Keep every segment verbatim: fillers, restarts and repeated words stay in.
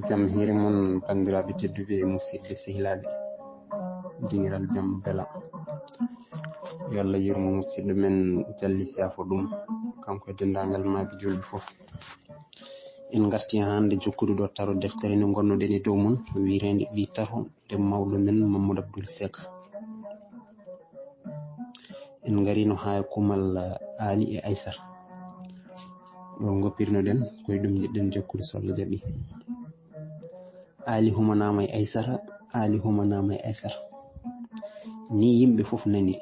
Jam hiiri mon, banndiraaɓe tedduɓe e musidɓe sehilaaɓe, dingiral jam bela. Yo Allah yurmo musidɗo men Jalli Siyafo ɗum, kanko e denndaangal maaɓe julɓe fof. En ngarti hannde jokkude ɗo taro deftere nde ngonnoɗen e dow mum, wiyeteende Ɓii Taro, nde mawɗo men Mamadou Abdoul Seck. En ngarino haa e kumal Aali e Aysata. Ɗo ngoppirnoɗen, ko e ɗum njiɗɗen jokkude so Allah jaɓi. Aali humanaama e Aysata, Aali humanaama e Aysata. Ni yimɓe fof naniri.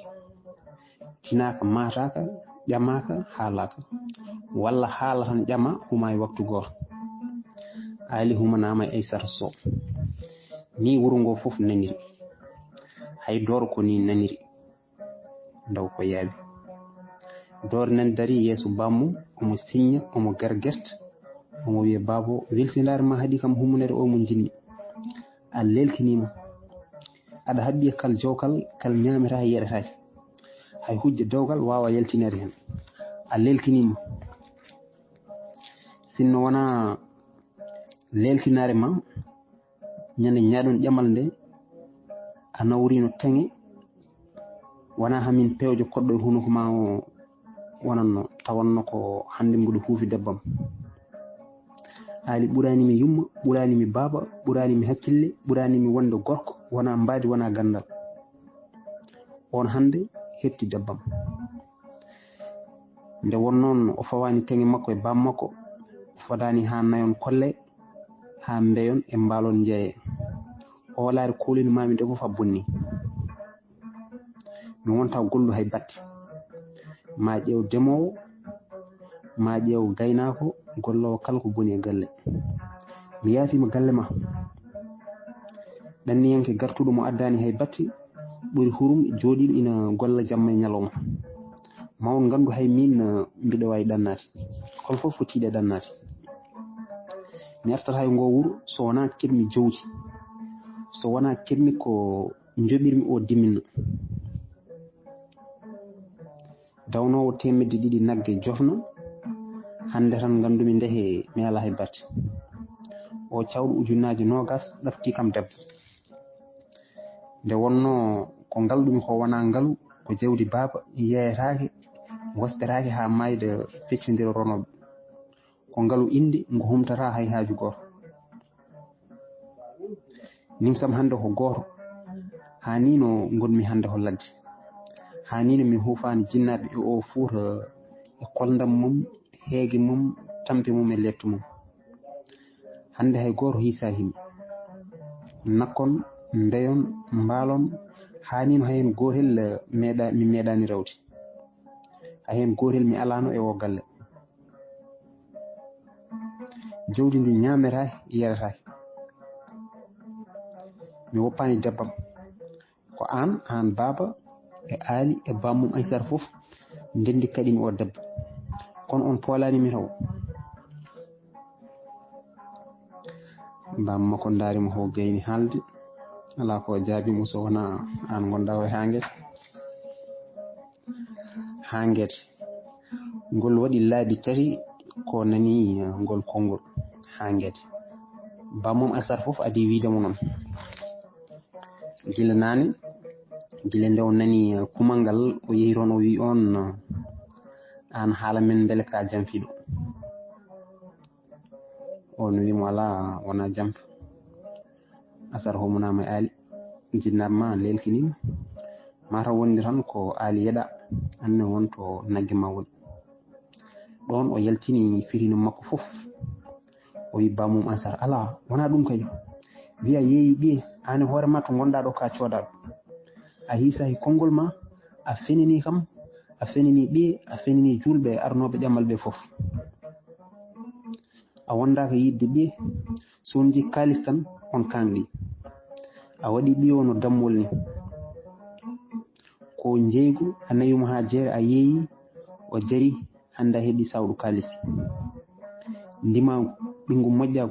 Tinaaka, maataaka, ƴamaaka, haalaaka. Walla haala tan ƴama, huma e waktu gooto. Aali humanaama e Aysata Sow. Ni wuro ngo fof naniri. Hay Dooro ko ni naniri. Ndaw ko yaawi. Dooro nan dari yeeso bammum, omo siñña, omo gargerta, omo wiya, "Baabo, welsindaare ma haɗi kam hummunere o mo njiɗmi. A lelkiniima. Aɗa haɓɓi e kal jowkal, kal ñaametaake, yeɗataake. Hay hujja dewgal waawa yaltineede heen. A lelkiniima. Sinno wonaa lelkinaare ma, ñande ñaaɗon ƴamal nde, a nawriino teŋe, wonaa hamin pewjo koɗɗo e hunuko ma o wonanno, tawanno ko hannde mboɗo huufi debbam. Aali ɓuraani mi yumma, ɓuraani mi baaba, ɓuraani mi hakkille, ɓuraani mi wonde gorko, wonaa mbaadi, wonaa ganndal. On hannde heɓti debbam." Nde won noon o fawaani teŋe makko e baam makko, o fodaani haa nayon kolle, haa mbeyon e mbaalon njeeye. O hoolaare koolin maami nde fof a bonni. Mi wonta gollu hay batte. Ma ƴeew demoowo, ma ƴeew gaynaako, golloowo kala ko boni e galle. Mi yaafiima galle ma. Ɗanniyanke gartuɗo mo addaani hay batte, ɓuri hurum jooɗiiɗo ina golla jamma e ñalawma. Ma on nganndu hay miin, eh, mbiɗo waawi ɗannaade. Kono fof fotiiɗe ɗannaade. Mi artat hay ngoo wuro so wonaa keɓmi jowdi. So wonaa keɓmi ko njoɓirmi o dimminno. Dawnoowo teemedde ɗiɗi nagge jofna, hannde tan nganndumi ndehe mi alaa hay batte. O cawɗo ujunnaaje noogas ɗafti kam debbo. Nde wonnoo ko ngalɗumi ko wonaa ngalu, ko jawdi baaba, yeeyetaake, wosɗetaake haa maayde feccondira ronooɓe. Ko ngalu innde ngu humtataa hay haaju gooto. Nimsam hannde ko gooto. Haa nii no ngonmi hannde ko ladde. Haa nii no mi huufaani jinnaaɓe e oo Fuuta e kolndam mum, heege mum, tampe mum e leeɓte mum. Hannde hay gooto hiisaaki mi. Nakkon, mbeyon, mbaalon, haa nii no hay heen gootel, eh, meeɗa-, mi meeɗaani rewde. Hay heen gootel mi alaano e oo galle. Jawdi ndi ñaametaake, yaretaake. Mi woppaani debbam. Ko aan, aan baaba, e Aali, e bammum Aysata fof, ndenndi kaɗimi o debbo. Kono on poolaani mi taw. Bammakko ndaari mo ko gayni haalde. Alaa ko jaabi mo so wonaa aan ngonɗaa o e haa ngete. Haa ngete. Ngol waɗi laabi tati ko nani, eh, ngol konngol. Haa ngete. Bammum Aysata fof adii wiide mo noon. Gila naane, gila nde o nani, eh, kumal ngal, o yehi toon, o wi on, eh, "Aan haala men mbele ka jamfiiɗo?" On wi mo, "Alaa, wonaa jamfa." Aysata humnaama e Aali. Jinnaaɓe ma lelkiniima. Mataw wonde tan ko Aali yeɗa, anne won to nagge ma woni. Ɗoon o yaltini firino makko fof. O wi bammum Aysata, "Alaa, wonaa ɗum kay. Wiya yeeyi ɓiye, aan e hoore ma to ngonɗaa ɗo ka coodaaɗo. A hiisaaki konngol ma, a fenini kam, a fenini ɓiye, a fenini juulɓe e arnooɓe ƴamal ɓe fof. A wondaaka yiɗde ɓiye, so on njii kaalis tan on kaŋɗi. A waɗi ɓiye o no dammol ni. Ko njeeygu, a nawi mo haa jeere, a yeeyi, o jari, hannde a heɓi sawɗo kaalis. Ndima ɓinngu moƴƴa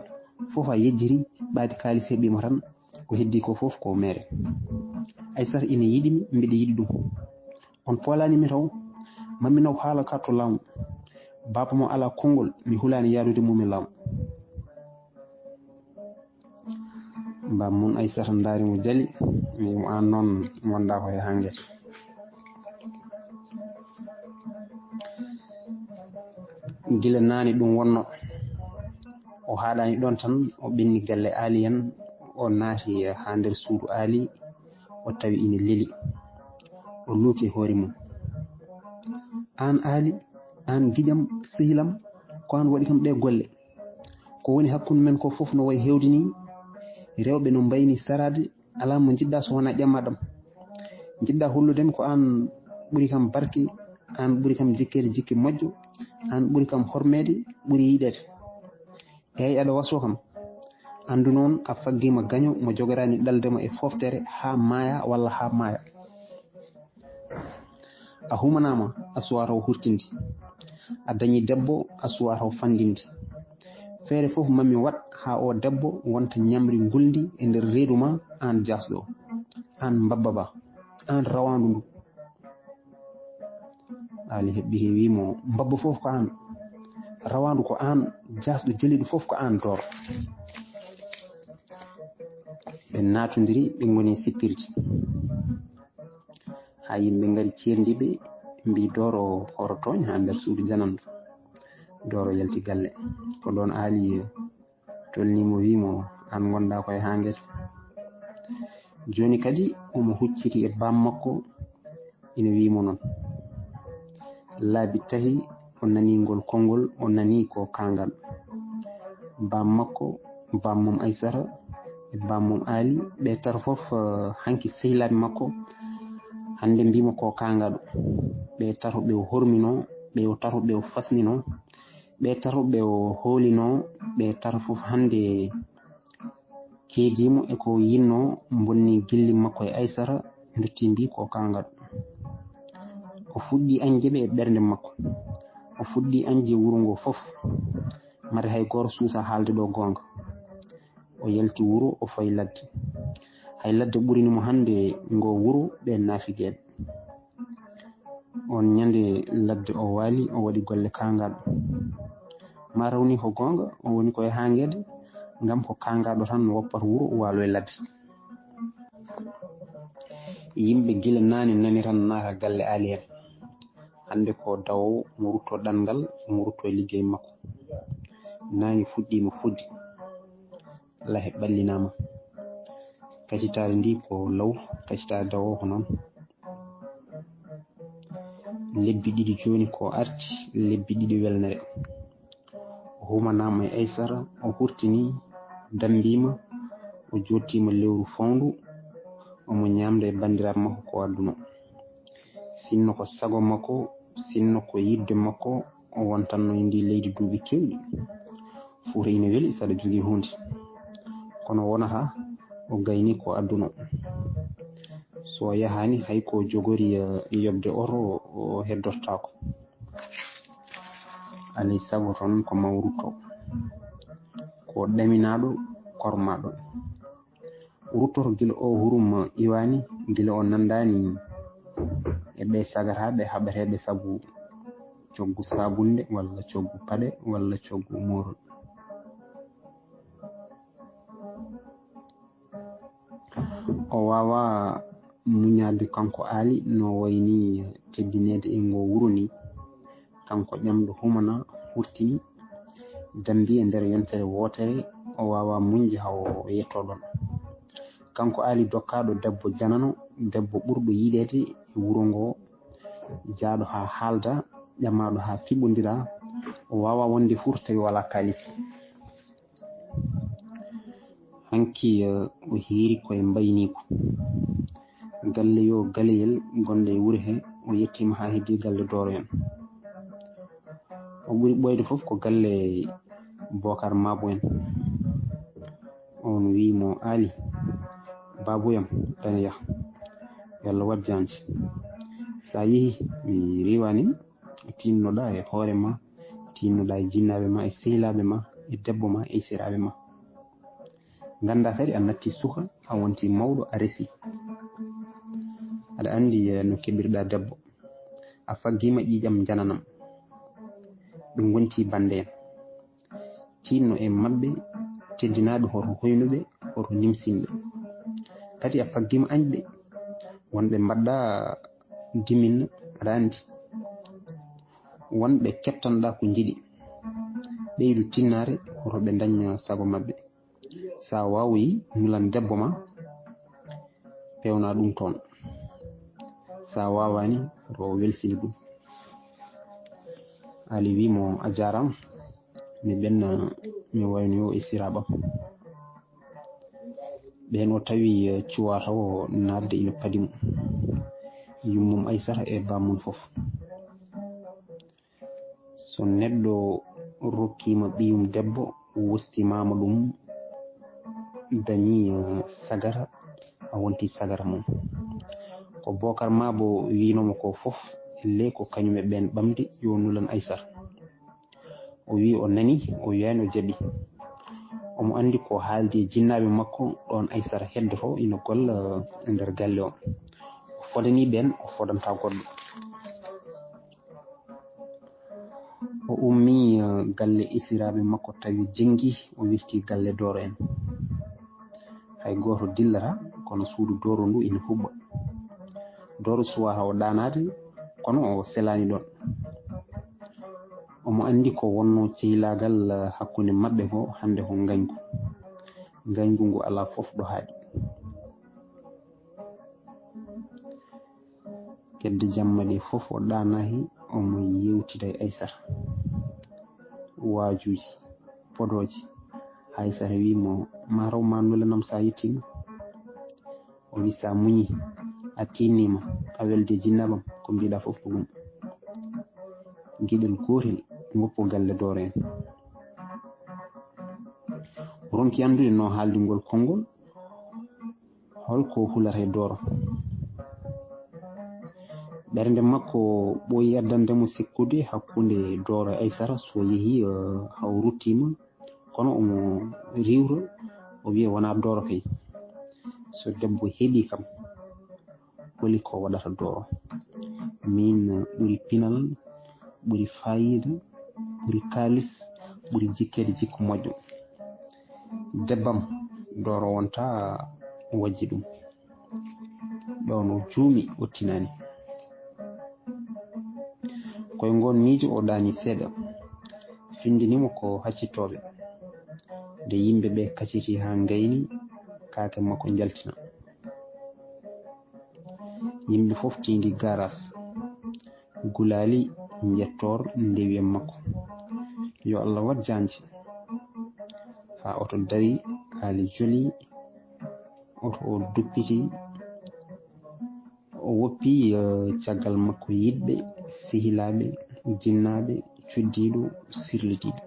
fof a yejjiti, ɓaadi kaalis heɓi mo tan, ko heddi ko fof ko mere. Aysata ina yiɗi mi, mbiɗa yiɗi ɗum. On poolaani mi taw, ma mi naw haala ka to laamu. Baaba mo alaa konngol, mi hulaani yaadude mum e laamu." Bammum Aysata ndaari mo jali, wi'i mo, "Aan noon ngonɗaa ko he hanngete." Gila naane ɗum wonno, o haaɗaani ɗoon tan, o ɓenni galle Aali en, o naati haa nder suudu Aali, o tawi ina leli. O luuki e hoore mum. "Aan Aali, aan giƴam, sehilam, ko aan waɗi kam ɗee golle? Ko woni hakkunde men ko fof no wayi heewde nii, rewɓe no mbayni saraade, alaa mo njiɗɗaa so wonaa ƴammaa ɗam. Njiɗɗaa hollude mi ko aan ɓuri kam barke, aan ɓuri kam jikkeede jikke moƴƴo, aan ɓuri kam hormeede, ɓuri yiɗeede. Eey, aɗa wasoo kam. Anndu noon a faggiima gaño mo jogoraani ɗalde ma e fooftere haa maaya walla haa maaya." A humanaama, a suwaa taw hurtinde. A dañii debbo, a suwaa taw fanndinde. Feere fof ma mi waɗ haa oo debbo wonta ñamri ngulndi e nder reedu ma, aan jaasɗo, aan mbabba ba, aan rawaandu ndu. Aali heɓɓiti, wii mo, "Mbabba fof ko aan, rawaandu ko aan, jaasɗo jeliiɗo fof ko aan, Dooro." Ɓe naatondiri, ɓe ngoni sippirde. Haa yimɓe ngari ceerndi ɓe, mbii, "Dooro, hoto tooñ haa nder suudu janandu." Dooro yalti galle. Ko ɗoon Aali tolnii mo, wii mo, "Aan ngonɗaa ko e haa ngesa." Jooni kadi omo hucciti e baam makko, ina wii mo noon. Laabi tahi o nanii ngol konngol, o nanii ko kaangal. Baam makko, baam mum Aysata, e baam mum Aali, ɓe tato fof, eh, hanki sehilaaɓe makko. Hannde mbii mo ko kaangaɗo. Ɓe tato ɓe o horminoo, ɓe o tato ɓe o fasninoo, ɓe tato ɓe o hoolinoo, ɓe tato fof hannde keedii mo e ko o yinnoo, mbonni gilli makko e Aysata, nduttii mbii ko kaangaɗo. O fuɗɗii añde ɓe e ɓernde makko. O fuɗɗii añde wuro ngoo fof. Mate hay gooto suusaa haalde ɗoo goonga. O yalti wuro, o fayi ladde. Hay ladde ɓurini mo hannde ngoo wuro, ɓe naafi geɗe. Oon ñande ladde o waali, o waɗi golle kaangaɗo. Maa raw ni ko goonga, o woni ko e haa ngede, ngam ko kaangaɗo tan woppata wuro, waalo e ladde. Yimɓe gila naane nani tan naata galle Aali en. Hannde ko dawoowo, mo rutto ɗanngal, mo rutto liggey makko. Naange fuɗɗii mo fuɗde. Lahe ɓallinaama. Kacitaare ndi ko law, kacitaare dawoowo ko noon. Lebbi ɗiɗi jooni ko arti, lebbi ɗiɗi welnere. O humanaama e Aysata, o hurtini, dammbiima, o jottiima lewru fawndu, omo ñaamda e banndiraaɓe makko ko adduno. Sinno ko sago makko, sinno ko yiɗde makko, o wontanno e ndi leydi duuɓi keewɗi. Fuuta ina weli saɗa jogii huunde. Kono wonata o gayni ko adduno. So o yahaani, hay ko jogori, eh, yoɓde oto, o heddortaako. Alay sago toon ko mawruto. Ko ɗaminaaɗo, kormaaɗo. Ruttoto gila o hurum iwaani, gila o nanndaani e ɓe sagataaɓe, haɓeteeɓe sabu coggu saabunde, walla coggu paɗe, walla coggu moorol. O waawaa muñaade kanko Aali no wayni teddineede e ngoo wuro nii. Kanko ƴamɗo humana hurtini, dammbi e nder yontere wootere, o waawaa muñde haa o yettoo ɗoon. Kanko Aali dokkaaɗo debbo janano, debbo ɓurɗo yiɗeede e wuro ngoo, jaaɗo haa haalda, ƴamaaɗo haa fiɓondira, o waawaa wonde fur tawi walaa kaalis. Hanki, eh, o hiiri koye mbayniiko. Galle yo galeyel gonɗo e wuro he, o yettiima haa heddii galle Dooro en. O ɓuri ɓooyde fof ko galle Bookar Maabo en. On wii mo, "Aali, baabuyam, aɗa yaha. Yo Allah waɗ jaanje. So a yehii, mi riiwaani, tinnoɗaa e hoore ma, tinnoɗaa e jinnaaɓe ma, e sehilaaɓe ma, e debbo ma, e siraaɓe ma. Nganndaa kadi a natti suka, a wonti mawɗo, a resi. Aɗa anndi, eh, no keɓirɗaa debbo. A faggiima ƴiiƴam jananam. Ɓe ngonti bannde en. Tinno e maɓɓe, teddinaaɓe hoto hoynuɓe, Oto nimsinɓe. Kadi a faggima añɓe. Wonɓe mbaɗɗa dimin aɗa andi. Wonɓe kettanɗa ko jiɗi. Ɓeydu tinnare oto ɓe daña sago maɓɓe. Sa wawi nulan debbo ma, pewna ɗum toon. Sa wawani oto welsini ɗum. Ali wi mo a jarama. Mi ɓenna mi wayno yo e siraɓam. Ɓen o tawi cuwata o nadde ina padi mo. Yummum aysata e bammum fof. So neɗɗo rokkima ɓiyum debbo, wostimama ɗum, dañi sagara, a wonti sagara mum. Ko bokar mabo winomo ko fof, elle ko kañum e ɓen ɓamdi yo nulan aysata. O wi o nani, o wiyani o jaɓi. Omo andi ko haaldi e jinnaɓe makko ɗon aysata heddoto ina golla e nder galle o. O fodani ɓen, o fodanta goɗɗo. O ummi galle esiraɓe makko tawi jengi, o wirti galle doro en. Hay goto dillata kono suudu doro ndu ina huɓɓa. Doro suwata o ɗanade kono o selani ɗon. Omo andi ko wonno cehilagal hakkunde maɓɓe ko hande ko ngañgu. Ngañgu ngu ala fof ɗo haaɗi. Kedde jamma ɗe fof o ɗanahi omo yewtida e aysata wajuji podoji. Aysata wi mo mataw ma nulanam sa yettima. O wi sa muñi a tinnima a welde jinnaɓam ko mbiɗa fof ko ɗum. Giɗel gotel goppo galle doro en. Ronki andude no haaldingol konngol. Holko hulata e doro? Ɓernde makko ɓooyi addande mo sikkude hakkunde doro e aysata so yeehi haw ruttima. Kono omo riwra o wiya wona doro kay. So debbo heɓi kam holi ko waɗata doro? Min ɓuri pinal, ɓuri fayida, ɓuri kalis, ɓuri jikkeede jikku moƴƴo. Debbam doro wonta wajji ɗum. Ɗon o juumi o tinani. Koye ngon miijo o ɗani seeɗa, findinimo ko haccitooɓe. Nde yimɓe ɓe kaciti ha ngayni, kaake makko njaltina. Yimɓe fof tindi garas. Gulaali njettor ndewi e makko. Yo Allah waɗ jaanji. Ha oto dari, haali joli, oto o duppiti. O woppi caggal makko yiɗɓe, sehilaaɓe, jinnaaɓe, cuddiiɗo, sirlitiiɗo.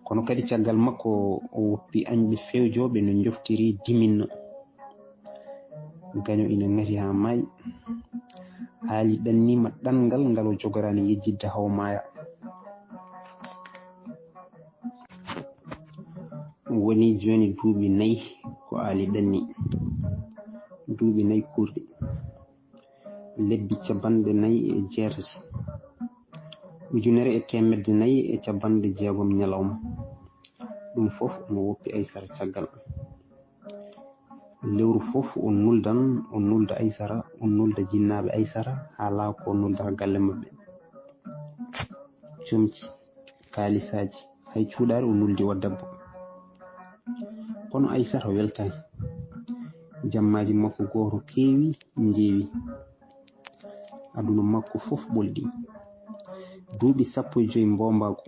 Kono kadi caggal makko o woppi añɓe fewjooɓe no njoftiri diminno. Gaño ina ŋati haa maayi. Aali ɗanniima ɗanngal ngal o jogoraani yejjitde haa o maaya. Woni jooni duuɓi nayi ko Aali ɗanni. Duuɓi nayi kuurɗi. Lebbi capanɗe nayi e jeetati. Ujunere e teemedde nayi e capanɗe jeegom ñalawma. Ɗum fof omo woppi Aysara caggal. Lewru fof o nuldan, o nulda Aysara, o nulda jinnaaɓe Aysara, haa laaw ko o nulda galle maɓɓe. Comci, kaalisaaji, hay cuuɗaari o nuldi o debbo. Kono Aysara weltaani. Jammaaji makko gooto keewi, njeewi. Aduna makko fof ɓolɗi. Duuɓi sappo e joy mboombaagu,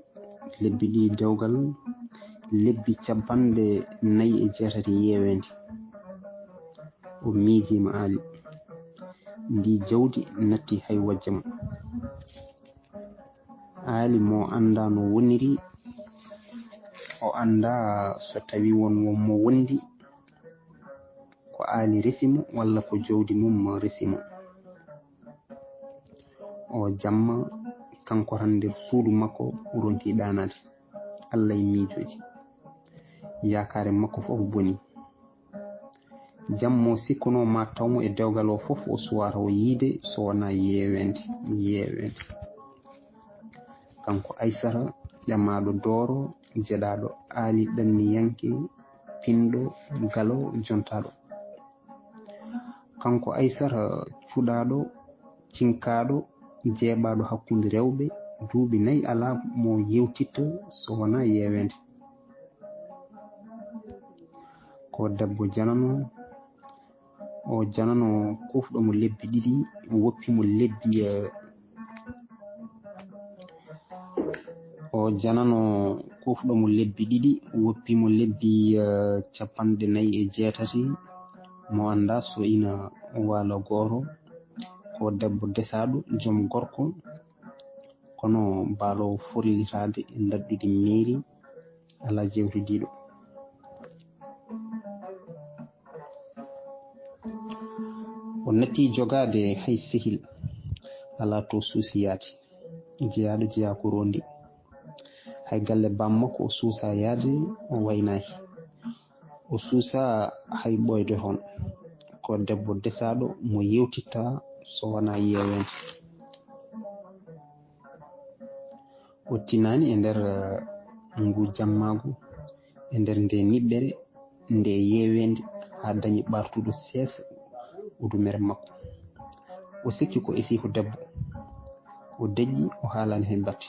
lebbi ɗiɗi dewgal, lebbi capanɗe nayi e jeetati yeeweendi. O miijiima Aali. Ndi jawdi natti hay wojja mo. Aali mo anndaa no woniri, o anndaa so tawii won won mo wondi, ko Aali resi mo walla ko jawdi mum resi mo. O jamma kanko tan nder suudu makko o ronki ɗaanaade. Allah e miijooji. Yaakaare makko fof boni. Jamma o sikkuno ma taw mo e dewgal o fof o suwata o yiide so wonaa yeeweende, yeeweende. Kanko Aysata ƴamaaɗo dooro, jeɗaaɗo Aali ɗanniyanke, Inɗo galo jontaaɗo. Kanko Aysata cuɗaaɗo, cinkaaɗo, jeeɓaaɗo hakkunde rewɓe, duuɓi nayi alaa mo yewtitta so wonaa yeeweende. Ko debbo janano, o janano kufɗo mo lebbi ɗiɗi, woppi mo lebbi, eh, o janano kufɗo mo lebbi ɗiɗi, woppi mo lebbi, eh, capanɗe nayi e jeetati, mo anndaa so ina waala gooro. Ko debbo desaaɗo, joom gorko, kono baaloowo forlitaade e ndaɗɗudi meeri, alaa jewtodiiɗo. O natti jogaade hay sehil, alaa to suusi yaade. Jeyaaɗo jeyaa ko rondi. Hay galle baam makko o suusa yaade, o waynaaki. O suusa hay ɓooyde toon. Ko debbo desaaɗo mo yewtitta so wonaa yeeweende. O tinaani e nder, eh, ngu jammaagu, e nder nde niɓɓere, nde yeeweende, haa dañi ɓaartuɗo seesa udumere makko. O sikki ko esii ko debbo. O deƴƴi, o haalaani hay batte.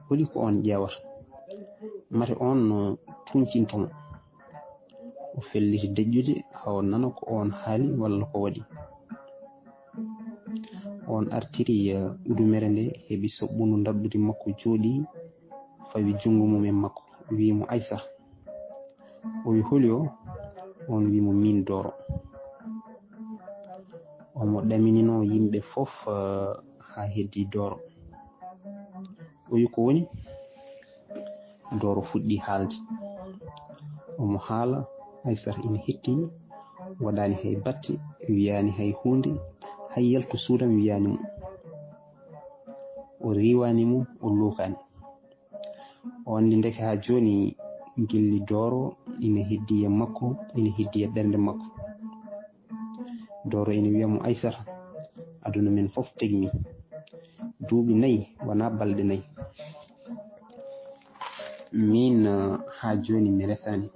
Holi ko oon ƴeewata? Mate oon no tuuncinto mo? O felliti deƴƴude, haa o nana ko oon haali walla ko waɗi. Oon artiri, eh, udumere nde, heɓi soɓɓundu ndaɗɗudi makko, jooɗi, fawi junngo mum e makko, wi'i mo, "Aysa." O wi'i, "Holi o?" Oon wi'i mo, "Miin Dooro." Omo ɗamininoo yimɓe fof, eh, haa heddii Dooro. O wi'i, "Ko woni?" Dooro fuɗɗi haalde. Omo haala, Aysata ina hetti, waɗaani hay batte, wiyaani hay huunde, hay yaltu suudu am wiyaani mo. O riiwaani mo, o luukaani. O anndi ndeke haa jooni gilli Dooro ina heddii e makko, ina heddii e ɓernde makko. Dooro ina wiya mo, "Aysata, aduna men fof tegmi. Duuɓi nayi, wonaa balɗe nayi. Miin, eh, haa jooni mi resaani.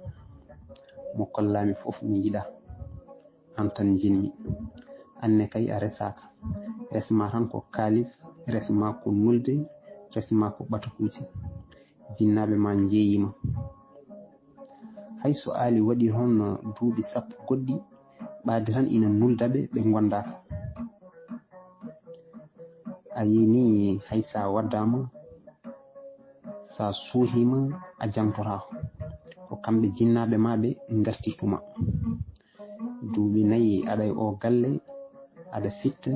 Mo kollaami fof mi yiɗaa. Aan tan njiɗmi. Aan ne kay a resaaka. Resmaa tan ko kaalis, resmaa ko nulde, resmaa ko ɓatakuuji. Jinnaaɓe ma njeeyii ma." Hay so Aali waɗi toon duuɓi sappo goɗɗi, ɓaade tan ina nulda ɓe, ɓe ngondaaka. A yii ni, hay so a waddaama, so a suuhiima, a jaŋtotaako. Ko kamɓe jinnaaɓe ma ɓe ngartirtu ma. Duuɓi nayi aɗa e oo galle, aɗa fitta,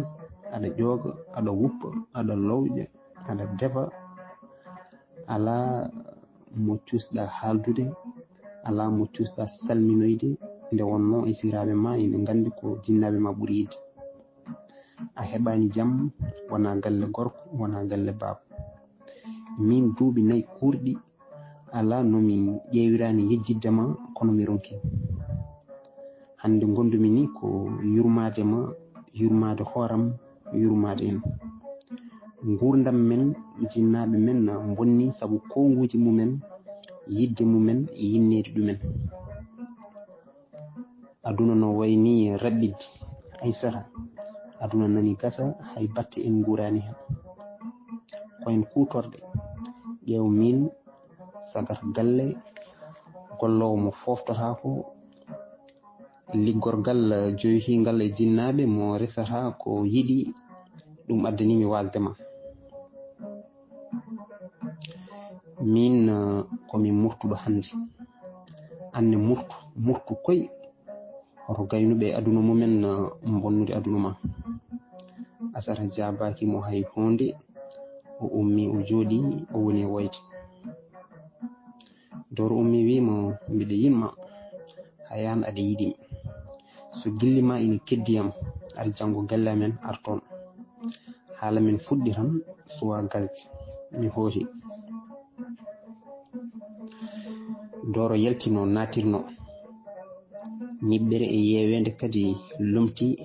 aɗa ƴooga, aɗa wuppa, aɗa lowƴa, aɗa defa. Alaa mo cuusɗa haaldude, alaa mo cuusɗa salminoyde, nde wonnoo esiraaɓe ma ina nganndi ko jinnaaɓe ma ɓuri yiɗde. A heɓaani jam, wonaa galle gorko, wonaa galle baaba. Miin duuɓi nayi kuurɗi, alaa no mi ƴeewiraani yejjitde ma, kono mi ronki. Hannde ngondumi ni ko yurmaade ma, yurmaade hooram, yurmaade en. Nguurndam men, jinnaaɓe men na mbonni sabu kownguuji mumen, yiɗde mumen, yinneede ɗumen. Aduna no wayi ni raɓɓiɗde, Aysata. Aduna nani gasa, hay batte en nguuraani heen. Ko en kuutorɗe. Ƴeew miin, sagar galle, golloowo mo fooftotaako, liggorgal joytiingal e jinnaaɓe mo resata ko yiɗi, ɗum addani mi waalde ma. Miin, eh, ko mi murtuɗo hannde. Aan ne murtu, murtu koy. Hoto gaynuɓe aduna mumen, eh, mbonnude aduna ma. Aysata jaabaaki mo hay huunde. O ummii, o jooɗii, o woni e woyde. Dooro ummii, wii mo, "Mbiɗa yiɗ ma, hay aan aɗa yiɗi mi. So gilli ma ina keddi am, ar janngo galle amen, ar toon. Haala men fuɗɗi tan, suwaa gasde." Mi hooti. Dooro yaltinoo, naatirnoo. Niɓɓere e yeeweende kadi lomtii.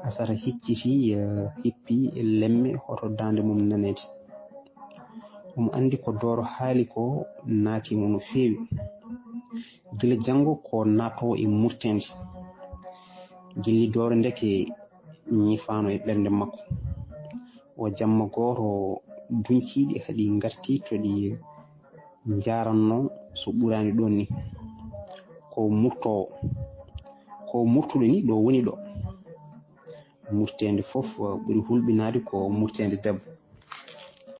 Aysata hiccitii, eh, hippii e lemme, hoto daande mum naneede. Omo anndi ko Dooro haali ko naati mo no feewi. Gila janngo ko naatoowo e murteende. Gilli doore ndeke ñifaano e ɓernde makko. O jamma gooto duñciiɗi haɗi ngarti to ɗi njaaranno so ɓuraani ɗoon ni. Ko murtoowo. Ko murtuɗo ni ɗo woni ɗo. Murteende fof ɓuri hulɓinaade ko murteende debbo.